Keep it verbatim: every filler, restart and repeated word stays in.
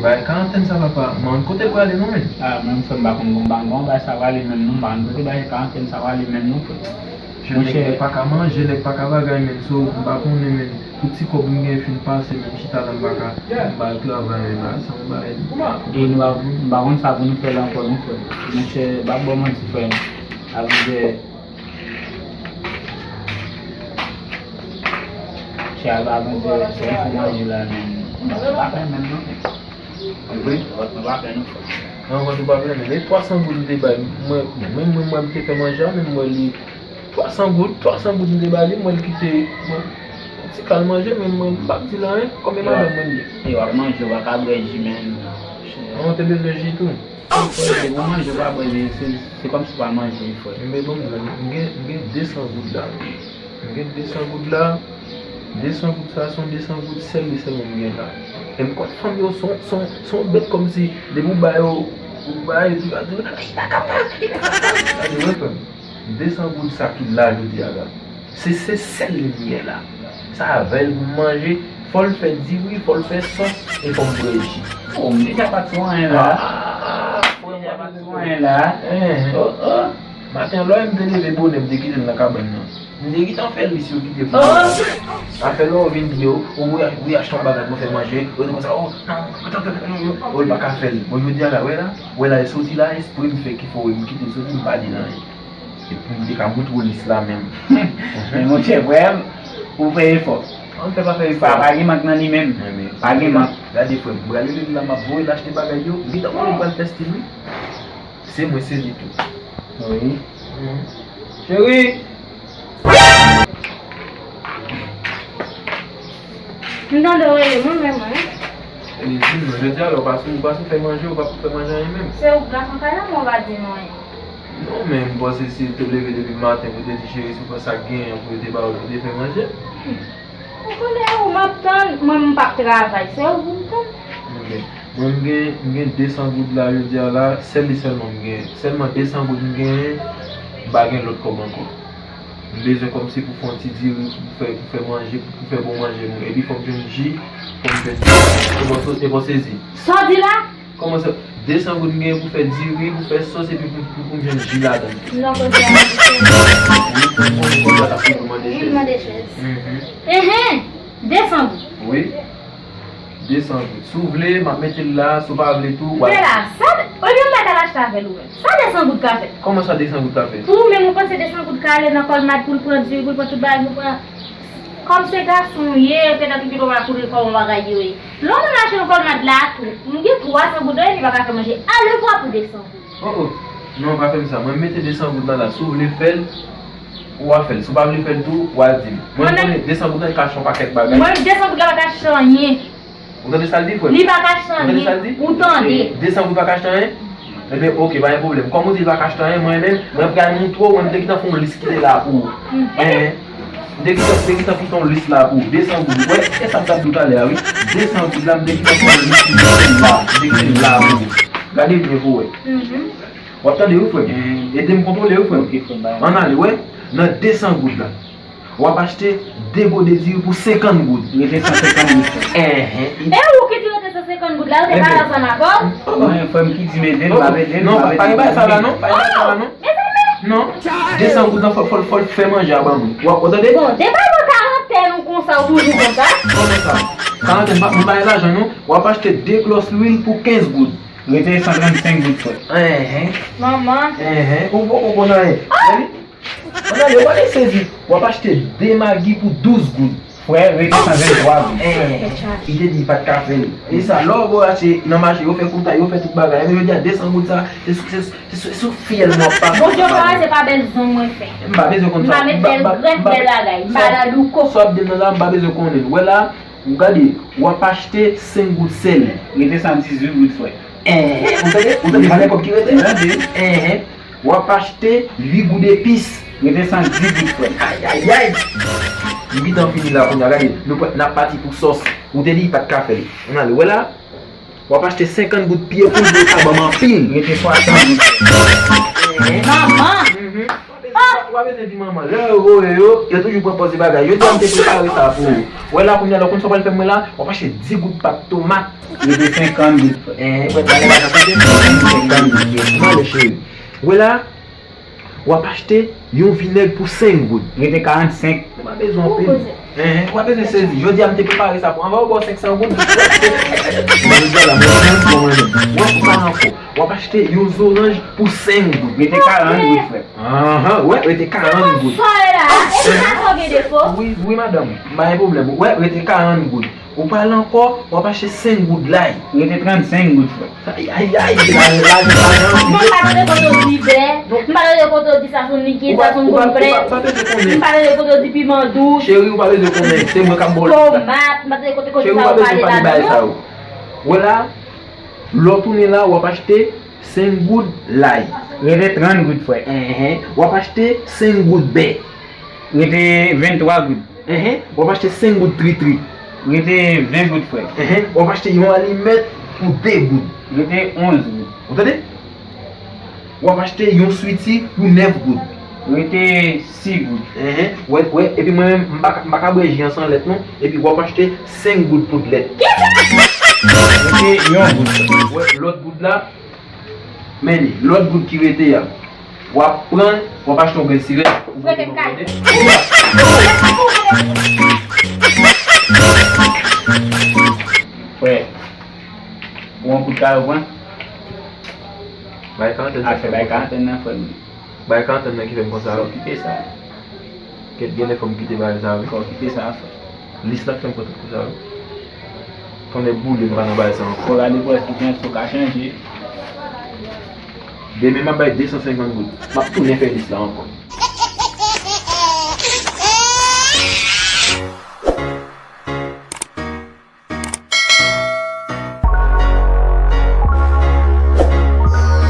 Bay karantèn sa papa, man, kote l prale non, men? Ah, menm frè m pa konn, m pa konn bagay sa prale menm non, m pa konn kote bagay karantèn sa prale menm non, frè. Monchè, nèg pa ka manje, nèg pa ka bagay menm, so, m pa konnen menm. Tout ti kòb m gen fin pase, menm chita la m pa ka, m pa al travay menm la, sa yon bagay. E nou pa, m pa konn sa pou nou fè la ankò non, frè. Monchè, m pa ba w manti, frè m. Avè Chè a pa bon, se, se yon fo manje la, men. Non, se pa fè menm, non. Vre? Lòt mwen pa fè, non, frè. Nan vant ou pa fè, men. E twa san goud m te bay, mwen, mwen, mwen, mwen, m te fè manje a, men mwen, li, twa san goud, twa san goud m te ba li, mwen, li kite, mwen, ti kal manje, men mwen, m pa di l anyen, kòm e madanm mwen li ye. E w ap manje, w pa ka bwè ji, men. An, ou te bezwen ji tou? Ou manje, ou pa bwè, se, se kòmsi w pa manje, frè. Men bon, m gen, m gen de san goud la. M gen de san goud la. De san goud sa, se yon de san goud sèl li sèlman m gen la. E m konn fanm yo, se yon, se yon, se yon bèt kòmsi, depi w ba yo, ou ba yo, ti pa, ti pa, li pa kapab, li pa kapab. Gade, wè, frè m. De san goud sa ki la jodi a la. Se, se sèl li m gen la. Sa avè l pou m manje, fò l fè diri, fò l fè sòs, e fò m bwè ji. Oh, m deja pa t sou anyen la. Ah, frè m, deja pa t sou anyen la. Oh, oh. Maten an, lè m te leve bonè, m te kite l nan kabann nan. M te gentan fè lis yo kite pou mwen. Apre lè w vin di yo, o, wi, wi, achte yon bagay pou fè manje. Yo te konsa, o, non, non, non, non, o, l pa ka fè l. Bon, jodi a la, wè la, wè la, e soti la, espre m fè ki fè m kite l soti, m pa di l anyen. Epi m te ka montre w lis la menm. Men monchè, frè m, ou fè efò. An fè pa fè efò. Pa, pa gen mank nan li menm. Pa gen mank. Gade, frè m, m pral rele l la, m ap voye l achte bagay yo. M gentan konnen m pral fè stil, wi. Se mwen sezi tou. Wi. Cheri! M tande w rele mwen menm, wi. E, di m non, jodi a la, ou pa sou, ou pa sou fè manje, ou pa pou fè manje anyen menm. Se ou k gason kay la, men ou pa di m anyen. Non, men m panse si l te leve depi maten pou te di cheri, si w pran sa k genyen pou yo te ba w, pou te fè manje. Ou konnen ou m ap tann, mwen m p ap travay, se ou pou m tann. Ok. Mwen m gen, m gen de san goud la, jodi a la, sèl li sèlman m gen. Sèlman de san goud m genyen, m pa gen lòt kòb ankò. M bezwen kòmsi pou fè yon ti diri, pou fè, pou fè manje, pou fè bon manje, mwen. Epi fò m jwenn ji, fò m jwenn ji. E bon, e bon sezi. Sa w di la? Kòman sa? De san goud m genyen pou fè diri, pou fè sòs, epi pou, pou, pou m jwenn ji ladan l. Non, kote a? Wi, pou m mande chèz. Wi, mande chèz. Mhm. Ehen, de san goud. Wi. De san goud. Si w vle, m ap mete l la. Si w pa vle tou, w a... Vle la, sa, olye m pa t al achte avè l ou menm. Sa de san goud ka fè? Kòman sa de san goud ka fè? Pou ou menm, ou panse de san goud ka ale nan Colmart pou l pran diri, pou l pran tout bagay, pou l pran... Kòm se gason w ye, yo te nan pipi papa kouri kòman bagay yo ye. Lè w nan mache nan Colmart la tou, m gen twa san goud, li pa ka fè manje. Alevwa pou de san goud. Oh, oh. Non, pa fè m sa. Mwen, m mete de san goud la la. Si w vle fè l, w a fè l. Si w pa vle fè l tou, w a di m. Mwen, m konnen de san goud la ka achte yon pakèt bagay. Mwen, de san goud la pa ka achte anyen. Ou tande sa l di, frè m? Li pa ka achte anyen. Ou tande sa l di? Ou tande. De san goud pa ka achte anyen? Ebyen, oke, pa gen pwoblèm. Kòm ou di l pa ka achte anyen, mwen menm, mwen pral montre w, mwen, m te gentan fè yon lis ki te la pou ou. Mhm. Hein? M te gentan, m te gentan fè yon lis la pou ou. De san goud, wè, e sa m t ap di w talè a, wi. De san goud la, m te gentan fè yon lis ki te la, m te gentan la pou ou. Gade byen pou w wè. Mhm. W ap tande, wi, frè m? Ede m kontwole, wi, frè m? Oke, frè m, ba. Ann ale, wè, nan de san goud la. W ap achte de gode diri pou senkant goud. Rete san senkant goud. Enhen. E ou ki di rete san senkant goud la, ou te pale ansanm avè w? Mwen, frè m ki di m ede l, m ap ede l, non, m ap ede l. Pa gen bagay sa la non, pa gen bagay sa la non. Mezanmi! Non. De san goud la, fò, fò, fò l fè manje a ban mwen. W ap, ou tande? Bon, depi w karantèn ou konsa, ou toujou konsa. Kòman sa? Karantèn, pa, mwen pa gen lajan non. W ap achte de glòs lwil pou kenz goud. Rete san trannsenk goud, frè. Enhen. Manman. Enhen. Ou poko konn anyen. Ann ale, ou pa gen sezi. W ap achte de magi pou douz goud. Frè, rete san venntwa goud. Eh, li te di li pa t ka fè l. E sa, lè w achte nan mache, yo fè kontay, yo fè tout bagay. Men jodi a, de san goud sa, se sou, se, se sou, se sou fyèl mwen w ap pase. Bondye w pa wè se pa bèl zong mwen fè. M pa bezwen konn sa. M pa met bèl grèf, bèl bagay. M pa nan douko. Sa w ap di m nan la, m pa bezwen konnen l. Wè la, ou gade, w ap achte senk goud sèl. Rete san dizuit goud, frè. Eh, ou tande? Ou tande? Gade kòb ki rete. Enhen. W ap achte uit goud epis. Rete san dis goud, frè m. Ayayay! M gentan fini la kounye a, gade. Nou pran, n ap pati pou sòs. Ou te di li pa t ka fè l. Ann ale, wè la. W ap achte senkant goud pye poul pou sa ban m anpil. Rete swasant goud. Manman! Mhm. Oh! Pa bezwen di manman, lè yo voye yo, yo toujou pran pòz de bagay. Yo di a m te prepare sa pou ou. Wè la, kounye a la, ou konn sa w pral fè mwen la? W ap achte dis goud pat tomat. Rete senkant goud, frè. Eh, wè, bagay la, tande, senkant goud. M ale, cheri. Wè la, w ap achte yon vinèg pou senk goud. Rete karannsenk. Ou pa bezwen anpil. Eh, w pa bezwen sezi. Jodi a, m te prepare sa pou. Anvan yo ba w senksan goud. Jodi a la, mwen, mwen, mwen, mwen. W ap achte yon zoranj pou senk goud. Rete karant goud, frè. Ahan, wè, rete karant goud. Sa w ye la? Epi sa sa w gen defo? Wi, wi, madanm, m pa gen pwoblèm. Wè, rete karant goud. Ou pral ankò, w ap achte senk goud lay. Rete trannsenk goud, frè. Ay, ay, ay, lajan, lajan, lajan. Mwen pa tande kote w di bè. M pa tande kote w di sa se yon likid, sa se yon goud prè. Ou pa, ou pa, ou pa bezwen konnen. M pa tande kote w di piman dous. Cheri, ou pa bezwen konnen. Se mwen k ap ba w lòt la. Tomat, m pa tande kote, kote sa w pale ladan non. Wè la, lè w tounen la, w ap achte senk goud lay. Rete trant goud, frè. Enhen. W ap achte senk goud bè. Rete venntwa goud. Enhen. W ap achte senk goud tritri. Rete ven goud, frè. Enhen. W ap achte yon alimèt pou de goud. Rete onz goud. Ou tande? W ap achte yon switi pou nèf goud. Rete sis goud. Enhen. Wè, wè, epi mwen menm, m pa, m pa ka bwè ji an san lèt non. Epi w ap achte senk goud poud lèt. Rete yon goud. Wè, lòt goud la, men li, lòt goud ki rete a, w ap pran l, w ap achte yon grenn sirèt. Frè, ou an kout kay ou pran? Bay karantèn nan. Afè bay karantèn nan, frè m. Bay karantèn nan ki fè m konsa. Fò w kite sa. Kèt, genlè fò m kite bagay sa wi. Fò w kite sa, frè. Lis la k fè m pran tout kou sa wi. Tonnè boule m pa nan bagay sa ankò. Fò w gade pou wè si w ka chanje. Demen m ap bay de san senkant goud. M ap tounen fè lis la ankò.